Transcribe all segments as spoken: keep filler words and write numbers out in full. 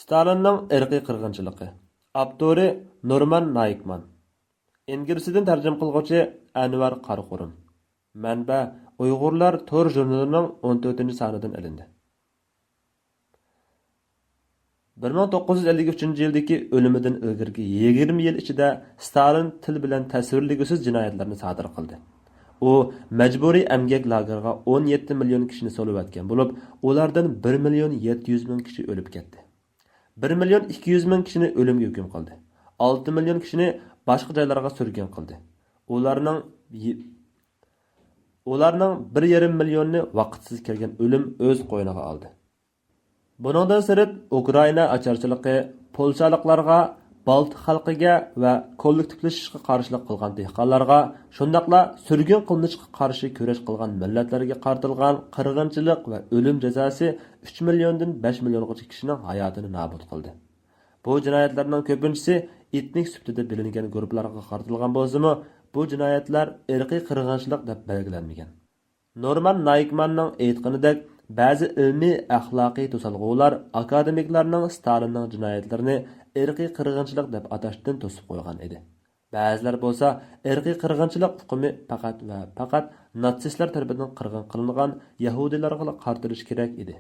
ستالىننىڭ ئىرقىي قىرغىنچىلىقى. ئاپتورى نورمان نايكمان. ئىنگلىزچىدىن تەرجىمە قىلغۇچى ئەنۋەر قاراقۇرۇم. مەنبە: ئۇيغۇرلار تور ژۇرنىلىنىڭ ئون تۆتىنچى سانىدىن ئېلىندى. بىر مىڭ توققۇز يۈز ئەللىك ئۈچىنچى يىلدىكى ئۆلۈمىدىن ئىلگىرىكى يىگىرمە يىل ئىچىدە ستالىن تىل بىلەن تەسۋىرلىگۈسىز جىنايەتلەرنى سادىر قىلدى. ئۇ مەجبۇرىي ئەمگەك لاگېرىغا ئون يەتتە مىليون كىشىنى سولىۋەتكەن بولۇپ، ئۇلاردىن بىر مىليون يەتتە يۈز مىڭ كىشى ئۆلۈپ كەتتى. بىر مىليون ئىككى يۈز مىڭ كىشىنى ئۆلۈمگە ھۆكۈم قىلدى. ئالتە مىليون كىشىنى باشقا جايلارغا سۈرگۈن قىلدى. ئۇلارنىڭ يى-، ئۇلارنىڭ بىر يېرىم مىليونىنى ۋاقىتسىز كەلگەن ئۆلۈم ئۆز قوينىغا ئالدى. بۇنىڭدىن سىرت، ئۇكرائىنا ئاچارچىلىقى پولشالىقلارغا، بالتىق خەلقىگە ۋە كوللېكتىپلىشىشقا قارشىلىق قىلغان دېھقانلارغا، شۇنداقلا سۈرگۈن قىلىنىشقا قارشى كۈرەش قىلغان مىللەتلەرگە قارىتىلغان قىرغىنچىلىق ۋە ئۆلۈم جازاسى ئۈچ مىليوندىن بەش مىليونغىچە كىشىنىڭ ھاياتىنى نابۇت قىلدى. بۇ جىنايەتلەرنىڭ كۆپىنچىسى ئېتنىك سۈپىتىدە بىلىنگەن گۇرۇپپىلارغا قارىتىلغان بولسىمۇ، بۇ جىنايەتلەر ئىرقىي قىرغىنچىلىق دەپ بەلگىلەنمىگەن. نورمان نايكماننىڭ ئېيتقىنىدەك، بەزى ئىلمىي، ئەخلاقىي توسالغۇلار ئاكادېمىكلارنىڭ ستالىننىڭ جىنايەتلىرىنى ئىرقىي قىرغىنچىلىق دەپ ئاتاشتىن توسۇپ قويغان ئىدى. بەزىلەر بولسا، ئىرقىي قىرغىنچىلىق ئۇقۇمى پەقەت ۋە پەقەت ناتسىستلار تەرىپىدىن قىرغىن قىلىنغان يەھۇدىيلارغىلا قارىتىلىشى كېرەك ئىدى.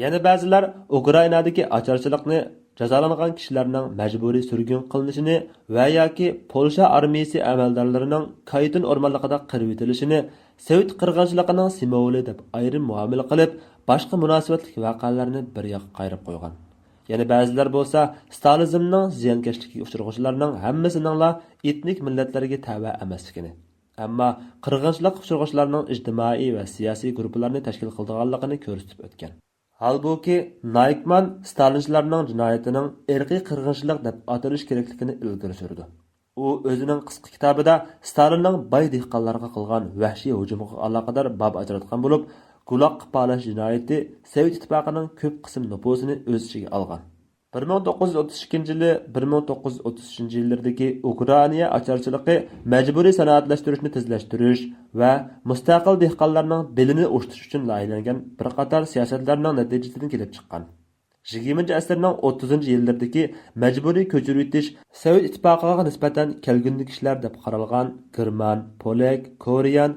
يەنە بەزىلەر ئۇكرائىنادىكى ئاچارچىلىقنى، جازالانغان كىشىلەرنىڭ مەجبۇرىي سۈرگۈن قىلىنىشىنى ۋە ياكى پولشا ئارمىيىسى ئەمەلدارلىرىنىڭ كايتىن ئورمانلىقىدا قىرىۋېتىلىشىنى سوۋېت قىرغىنچىلىقىنىڭ سىمۋولى دەپ ئايرىم مۇئامىلە قىلىپ، باشقا مۇناسىۋەتلىك ۋەقەلەرنى بىر ياققا قايرىپ قويغان. يەنە بەزىلەر بولسا ستالىنىزمنىڭ زىيانكەشلىكىگە ئۇچرىغۇچىلارنىڭ ھەممىسىنىڭلا ئېتنىك مىللەتلەرگە تەۋە ئەمەسلىكىنى، ئەمما قىرغىنچىلىققا ئۇچرىغۇچىلارنىڭ ئىجتىمائىي ۋە سىياسىي گۇرۇپپىلارنى تەشكىل قىلىدىغانلىقىنى كۆرسىتىپ ئۆتكەن. ھالبۇكى، نايكمان ستالىنچىلارنىڭ جىنايىتىنىڭ ئىرقىي قىرغىنچىلىق دەپ ئاتىلىش كېرەكلىكىنى ئىلگىرى سۈرىدۇ. ئۇ ئۆزىنىڭ قىسقا كىتابىدا ستالىننىڭ باي دېھقانلارغا قىلغان ۋەھشىي ھۇجۇمىغا ئالاقىدار باب ئاجراتقان بولۇپ، گۇلاگقا پالاش جىنايىتى سوۋېت ئىتتىپاقىنىڭ كۆپ قىسىم نوپۇسىنى ئۆز ئىچىگە ئالغان. بىر مىڭ توققۇز يۈز ئوتتۇز ئىككىنچى يىلى، بىر مىڭ توققۇز يۈز ئوتتۇز ئۈچىنچى يىللىرىدىكى ئۇكرائىنا ئاچارچىلىقى مەجبۇرىي سانائەتلەشتۈرۈشنى تېزلەشتۈرۈش ۋە مۇستەقىل دېھقانلارنىڭ بېلىنى ئوشتۇش ئۈچۈن لايىھەلەنگەن بىر قاتار سىياسەتلەرنىڭ نەتىجىسىدىن كېلىپ چىققان. يىگىرمىنچى ئەسىرنىڭ ئوتتۇزىنچى يىللىرىدىكى مەجبۇرىي كۆچۈرۈۋېتىش سوۋېت ئىتتىپاقىغا نىسبەتەن كەلگۈندىكى ئىشلار دەپ قارالغان گېرمان، پولەك، كورېيان،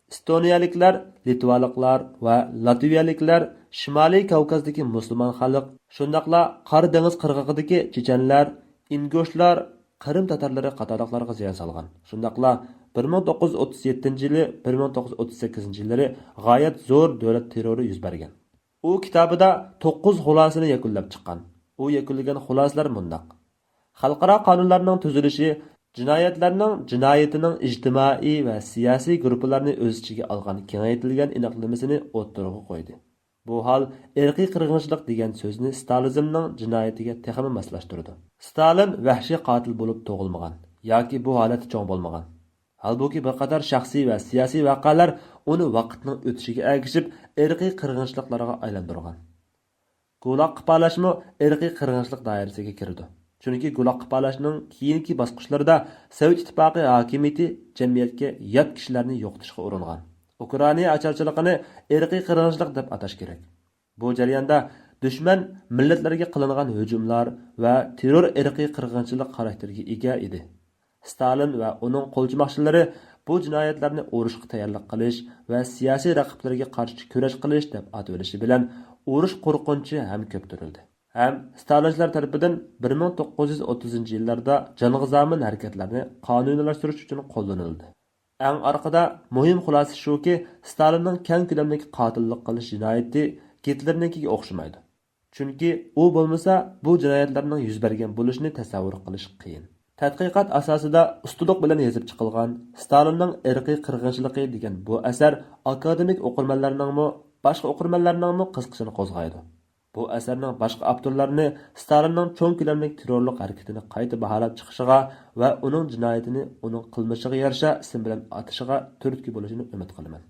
ئېستونىيەلىكلەر، لىتۋالىقلار ۋە لاتۋىيەلىكلەر، شىمالىي كاۋكازدىكى مۇسۇلمان خەلق، شۇنداقلا قارا دېڭىز قىرغىقىدىكى چېچەنلەر، ئىنگۇشلار، قىرىم تاتارلىرى قاتارلىقلارغا زىيان سالغان. شۇنداقلا بىر مىڭ توققۇز يۈز ئوتتۇز يەتتىنچى يىلى، بىر مىڭ توققۇز يۈز ئوتتۇز سەككىزىنچى يىللىرى غايەت زور دۆلەت تېررورى يۈز بەرگەن. ئۇ كىتابىدا توققۇز خۇلاسىنى يەكۈنلەپ چىققان. ئۇ يەكۈنلىگەن خۇلاسىلەر مۇنداق: خەلقئارا قانۇنلارنىڭ تۈزۈلۈشى جىنايەتلەرنىڭ جىنايىتىنىڭ ئىجتىمائىي ۋە سىياسىي گۇرۇپپىلارنى ئۆز ئىچىگە ئالغان كېڭەيتىلگەن ئېنىقلىمىسىنى ئوتتۇرىغا قويدى. بۇ ھال ئىرقىي قىرغىنچىلىق دېگەن سۆزنى ستالىنىزمنىڭ جىنايىتىگە تېخىمۇ ماسلاشتۇرىدۇ. ستالىن ۋەھشىي قاتىل بولۇپ تۇغۇلمىغان ياكى بۇ ھالەتتە چوڭ بولمىغان. ھالبۇكى، بىر قاتار شەخسىي ۋە سىياسىي ۋەقەلەر ئۇنى ۋاقىتنىڭ ئۆتۈشىگە ئەگىشىپ ئىرقىي قىرغىنچىلىقلارغا ئايلاندۇرغان. گۇلاگقا پالاشمۇ ئىرقىي قىرغىنچىلىق دائىرىسىگە كىرىدۇ. چۈنكى گۇلاگقا پالاشنىڭ كېيىنكى باسقۇچلىرىدا سوۋېت ئىتتىپاقى ھاكىمىيىتى جەمئىيەتكە يات كىشىلەرنى يوقىتىشقا ئۇرۇنغان. ئۇكرائىنا ئاچارچىلىقىنى ئىرقىي قىرغىنچىلىق دەپ ئاتاش كېرەك. بۇ جەرياندا دۈشمەن مىللەتلەرگە قىلىنغان ھۇجۇملار ۋە تېررور ئىرقىي قىرغىنچىلىق خاراكتېرىگە ئىگە ئىدى. ستالىن ۋە ئۇنىڭ قولچىماقچىلىرى بۇ جىنايەتلەرنى ئۇرۇشقا تەييارلىق قىلىش ۋە سىياسىي رەقىبلىرىگە قارشى كۈرەش قىلىش دەپ ئاتىۋېلىشى بىلەن، ئۇرۇش قورقۇنچى ھەم كۆپتۈرۈلدى. ھەم ستالىنچىلار تەرىپىدىن بىر مىڭ توققۇز يۈز ئوتتۇزىنچى يىللاردا جانغا زامىن ھەرىكەتلەرنى قانۇنىيلاشتۇرۇش ئۈچۈن قوللىنىلدى. ئەڭ ئارقىدا مۇھىم خۇلاسە شۇكى، ستالىننىڭ كەڭ كۆلەملىك قاتىللىق قىلىش جىنايىتى گىتلېرنىڭكىگە ئوخشىمايدۇ. چۈنكى ئۇ بولمىسا، بۇ جىنايەتلەرنىڭ يۈز بەرگەن بولۇشىنى تەسەۋۋۇر قىلىش قىيىن. تەتقىقات ئاساسىدا ئۇستىلىق بىلەن يېزىپ چىقىلغان ستالىننىڭ ئىرقىي قىرغىنچىلىقى دېگەن بۇ ئەسەر ئاكادېمىك ئوقۇرمەنلەرنىڭمۇ، باشقا ئوقۇرمەنلەرنىڭمۇ قىزىقىشىنى قوزغايدۇ. بۇ ئەسەرنىڭ باشقا ئاپتورلارنى ستالىننىڭ چوڭ كۆلەملىك تېررورلۇق ھەرىكىتىنى قايتا باھالاپ چىقىشىغا ۋە ئۇنىڭ جىنايىتىنى ئۇنىڭ قىلمىشىغا يارىشا ئىسىم بىلەن ئاتىشىغا تۈرتكە بولۇشىنى ئۈمىد قىلىمەن.